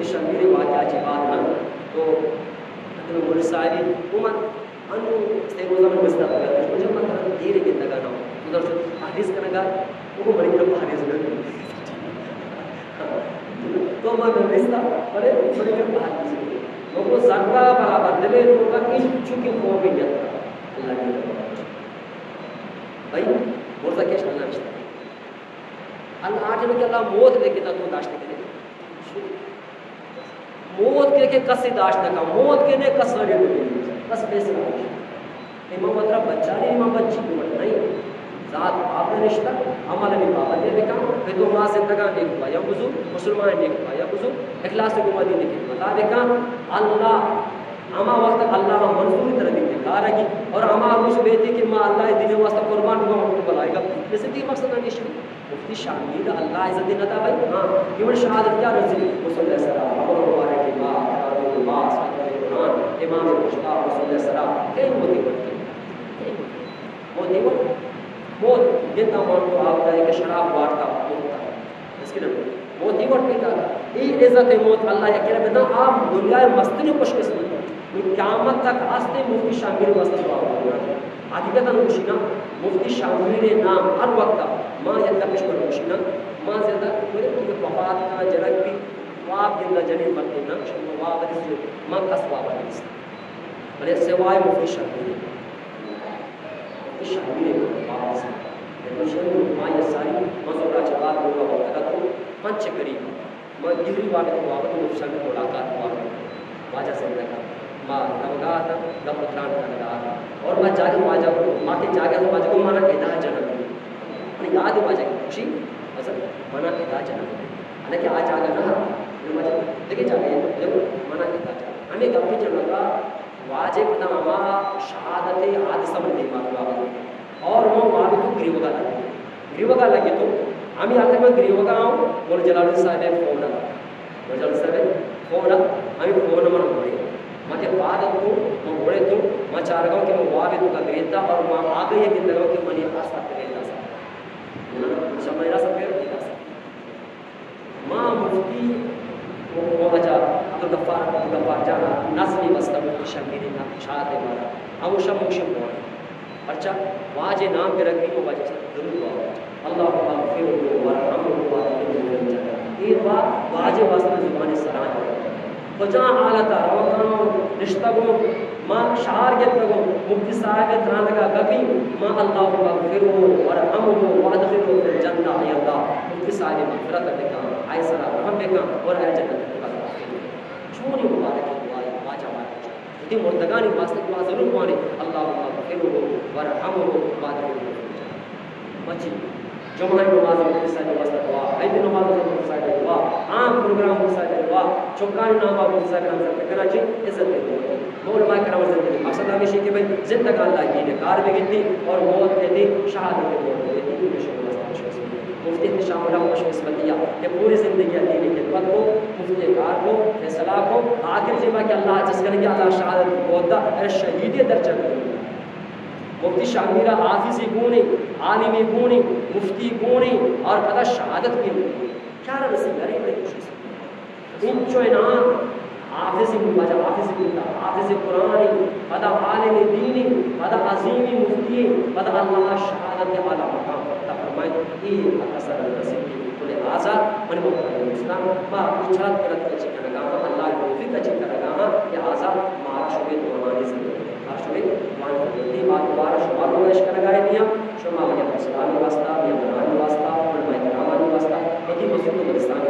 شمیر واقعہ چی بات نا، تو اتنا مولوی صاحبی عمر انو سے روزہ من بستا بگا، مجھے من ترا دیر گندگا نا، تو در شد تحریز کنگا، وہ بڑی گرم تحریز نہ، تو من بستا، بڑے، بڑے گرم تحریز۔ وہ کو ذرہ برابر دلے تو کا ان چونکہ قوم نیت۔ اللہ کی رحمت۔ بھائی، مرزا کیش اللہ نشتا۔ اللہ آٹھ کہ اللہ موت دے کے تو داشت کرے۔ موت کے کے کسی داشت نہ کا، موت کے نے کس لگے تو نہیں، کس پیسے نہ۔ امام اترا بچاری، امام بچی کو نہیں۔ ذات آپ نے رشتہ، عمل بھی پابندی بکا، پہ تو ما زندگان نیک پایا بزو، مسلمان نیک پایا بزو، اخلاص کو مدینے کے مطابق اللہ ہما وقت اللہ را منظوری تر دیتے کارگی، اور ہما روز بیتی کہ ما اللہ دین واسطہ قربان ہوا ہم بلائے گا۔ جیسے کہ مقصد نہیں شروع، مفتی شاہ میر اللہ عزت نہ دا بھائی، ہاں، یہ بڑی شہادت کیا رسی؟ مسلم السلام، ابو مبارک ما، قرآن ما، صاحب قرآن، امام مشتاق، مسلم السلام، کئی موتی بڑھتے، کئی موتی، موتی بڑھتے، موت، یہ تمام کو آپ کا ایک شراب وارتا، موتا۔ اس کے لیے موت ہی وٹ پیدا۔ اے عزت موت اللہ یک کرے بدا، آپ دنیا مستری خوش قسمت۔ نو قیامت تک ہستے مفتی شاہ میر واسطہ دعا کرنا۔ حقیقتاً خوشی نا، مفتی شاہ میر نام ہر وقت ما یک پیش پر خوشی نا، ما زیادہ میرے کو وفات کا جنک بھی واب دن جنی مرتے نا، شما واب دس، ما کس واب دس۔ بلے سوائے مفتی شاہ میر۔ شاعری ءِ باز۔ ما یہ ساری مزورا چہ بعد لوگ ءَ وقت تو پنچ قریب۔ ما گہری وابت وابت مفتی شاہ میر ملاقات وابت۔ واجہ زندگ ءَ۔ ما روگا اتاں، گپ و تران کنگا اتاں۔ اور ما جاگہ واجہ کو، ما کے جاگہ واجہ کو مانا ادا جنم۔ من یاد واجہ کی خوشی، مثلا مانا ادا جنم۔ حالانکہ آ جاگہ نہ، واجہ دیگہ جاگہ ہے، مانا ادا جنم۔ ہمیں گپ چلگا واجہ پدا ہما شہادت حادثہ من دیما تو آگے۔ اور من وابتو گریوگا لگے۔ گریوگا لگے تو ہمیں آخر من گریوگا آؤں، من جلال صاحب فون آ۔ من جلال صاحب فون آ، ہمیں فون من بڑے۔ من کے بعد تو، من بڑے تو، من چارگا کہ من وابتو کا گریتا اور من آگے یہ گندگا کہ منی آسا گریتا سا۔ من سمجھنا سب گریتا سا۔ ما مفتی و واجہ عبدالغفار، عبدالغفار جان ءَ نظمے بستہ مفتی شاہ میر ءِ نام شاد ءِ مارا۔ ہموشا موشن بوان۔ پرچا واجہ نام گرگ بی و واجہ سر درود بوان۔ اللهم اغفره وارحمه وادخله الجنة۔ اے دعا واجہ واسطہ زبان سرا۔ کجا حالت ءَ روگاں، نشتگوں، ما شہار گپتگوں، مفتی صاحب ءِ ترانگا گپی، ما اللهم اغفره وارحمه وادخله الجنة، اے اللہ، مفتی صاحب ءِ مغفرت بکن، آئی سرا رحم بکن اور آئی جنت ءِ توکا داخل بکن۔ چونی مبارک دعائے، واجہ مارا وتی مردگانی واسطہ دعا ضرور بوانے، اللهم اغفره وارحمه وادخله الجنة۔ مچی جمعہ نماز مفتی صاحب واسطہ دعا، عید نماز مفتی صاحب دعا، عام پروگرام مفتی صاحب دعا، چکانی نام مفتی صاحب نام سر کنا چی عزت دے۔ علماء کرام زندگی مقصد ہمیشی کہ بھئی زندگان اللہ دین کار بگیتی اور موت کہتی شہادت موت کہتی، یہ شما واسطہ خوش قسمتی۔ مفتی احتشام اللہ خوش قسمتی یا کہ پوری زندگی دین خدمت کو، مفتی کار کو، فیصلہ کو، آخر جمعہ کہ اللہ جس کرنے کہ اللہ شہادت موت دا، ارے شہید درجہ دے۔ مفتی شاہ میر ءَ حافظی گونی، عالمی گونی، مفتی گونی اور پدا شہادت بھی گونی۔ کیا رسی گریب نے کوشش۔ انچو انعام حافظی، واجہ حافظی بوتا، حافظ قرآنی، پدا عالم دینی، پدا عظیمی مفتی، پدا اللہ شہادت اعلیٰ مقام پر فرمائے۔ اے اثر رسی کہ لہذا من محترم اسلام، ما اچھلت غلط کچی کنگا ہاں، اللہ توفیق کچی کنگا ہاں، لہذا مارا شمے دعاوانی ضرورت ہے۔ مارا شمے دعاوانی ضرورت ہے۔ ما دوبارہ شما لوگ اش کنگا ہے دیاں، شما میاں اسلام واسطہ، میاں بران واسطہ، علماء کرام واسطہ، وتی مسجد و مدرسان